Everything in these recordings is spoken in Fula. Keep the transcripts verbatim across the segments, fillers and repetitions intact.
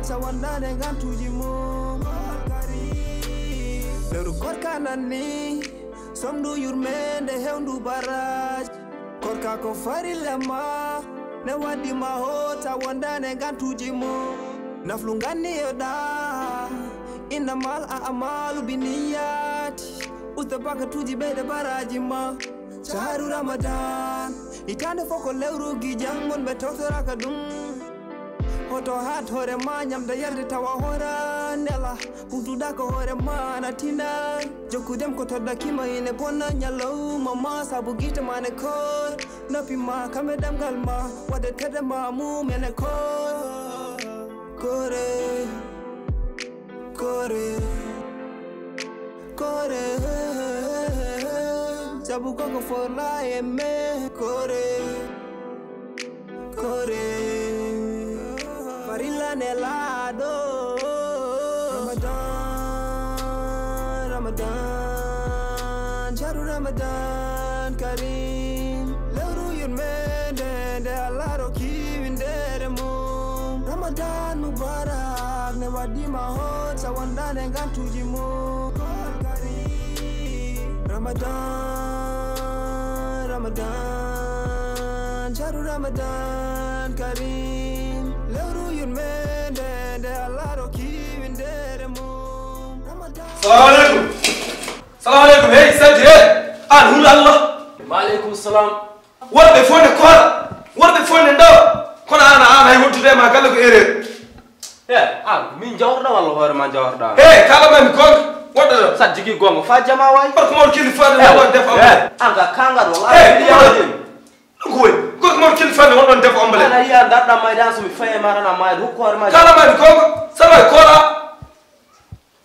Sa wondaande ngantuuji mum. Lewru korka nanni, somndu yurmeende hewndu baraaji. Korka ko farilla ma, ne waddi ma hoota wondaande ngantuuji mum. Naflu nganni yoɗa, innamal a'malu binniyati. Usta bakatuuji ɓeyde baraaji ma. Shahru Ramadan, hitaande fof ko lewru gijam, wonɓe tawtoraaka ɗum. Hoto haat hoore ma, ñamde yarde tawa hoora nela. Huutuɗa ko hoore ma, ana tina. Jokkudem ko toɗɗakima ine bonna, ñalawma ma sabu gite ma ne koor. Noppi ma kam e ɗemngal ma, waɗde tedde ma mum ene koor. Koore, koore, koore. Sabu koko forla e me. Koore, koore. Farilla nelaaɗo. Ramadan, Ramadan, shahru Ramadan Karim. Lewru yurmeende nde Allah rokki winndere mum. Ramadan Mubarak, ne waddi ma hoot sa wondaande ngantuuji mum. Koor Karim. Ramadan, Ramadan, shahru Ramadan Karim. Lewru yurmeende nde Allah rokki winndere mum. Ramadan. Salamu aleykum. Salamu aleykum. Hey, Sadji, hey. An, hul Allah. Wa aleykum salam. Worɓe fof ne koora, worɓe fof ne ndawa. Kono an, an hay wontude e ma galle ko erreur. E, an, min jawrɗa walla hoore ma jawrɗa? E, kala ma mi gonga, woɗɗo ɗo. Sa jigi gonga, fa jama waay. Gorko mawɗo kelli fande, e, wonɗon defa omelette. E, an ka kangal walla? E, ɗum ko woni. Gorko mawɗo kelli fande, wonɗon defa omelette. Ana yiya darɗa maydan, so mi faye ma tan a mayda, hokku hoore ma. Kala ma mi gonga, sa waay koora.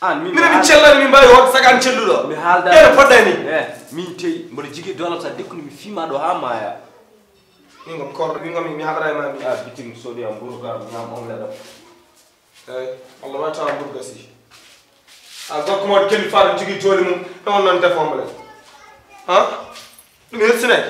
An, min minen min cellani, min mbawi wonde saga an celluɗo. Mi haalda. Ene poɗɗa ni. E, min teyi, mboɗo jigi dolam sa dekkuni mi fima ɗo ha maya. Min kam korɗo, min kam mi haɓata e ma mi. A bitim soodi am mburu ka, mi ñam omelette ɗo. Eyi, Allah waɗi tawa mburu gasi. A gorko mawɗo kelli faaɗo jogii jooli mum, e on noon defa omelette. Ha? Ɗum hersinay.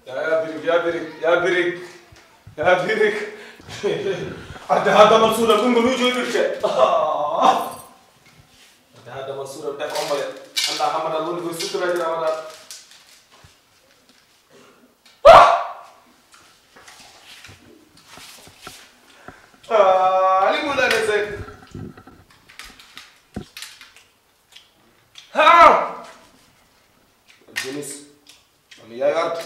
Ya, ya birik, ya birik, ya birik, ya birik. Adda ha damal suuɗa ɗum ko nuujo wirte. Adda ha damal suuɗa def ombale. Anda Hamada woni ko sutura di Ramadan. Ah! Ah, ali mula ne sai. Ha! Jenis. Ami yaay artu.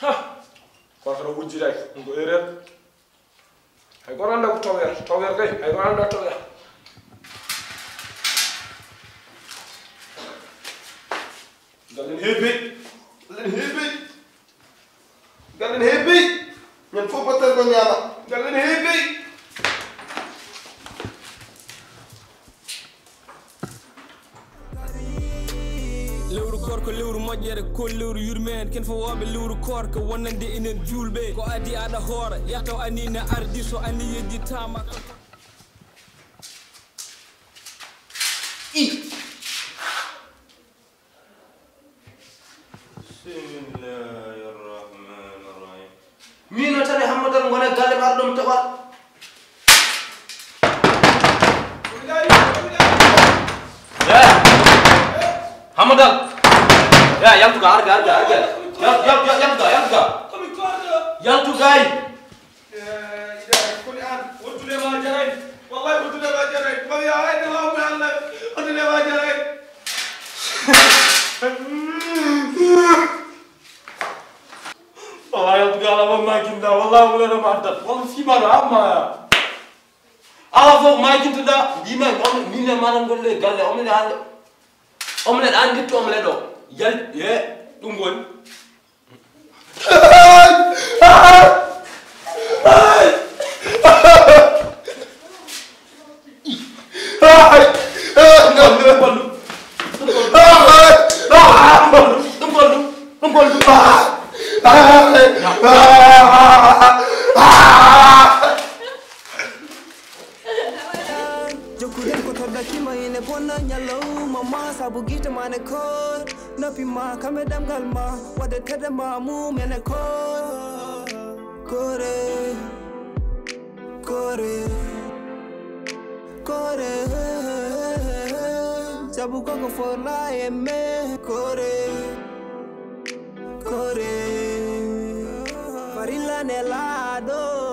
Ah! Ko affaire wujjiraaki, ɗum ko erreur. Hay goto anndaa ko tawoyata, tawoyata kay, hay goto anndaa tawoyata. Ngal en heewi, ngal en heewi. Ngal en heewi. Ñande fof battere ko ñaama. Ngal en heewi. Lewru koor ko lewru moƴƴere, ko lewru yurmeende. Ken fof wooɓe lewru koor ko wonande enen juulɓe. Ko adii aɗa hoora, yataw ani ne ardi, so ani yejjitaama. I. Bismillahir Rahmanir Rahim. Min no tan e Hammadal ngone galle ma ɗum toɓat. Ya. Hammadal. Ya, yaltuga, arga, arga, arga. Yal-, yal-, yal-, yaltuga, yaltuga. Yaltugay. Eh, ida, koni an, wontude ma jaray. Wallahi, wontude ma jaray. Ko wiya, ay, no, Allah, wontude ma jaray. Wallahi, yaltuga, ala won ma ginda. Wallahi, wala no ma addat. Wala fima no amma. Ala fof ma gintuda, mbima, on, min e maɗa golle galle, on, min hande. Omelette, an ƴettu omelette o. Yal, ye, ɗum woni. Wallu, wallu. Ah! Ah! Ah! Ah! Jokkuɗen ko toddakima ine bonna ñallawma ma sabu gite ma ne koor noppi ma kamɓe ɗemgal ma wadde tedde ma mumene koor kore kore kore sabu koko forla e me kore kore farilla ne laaɗo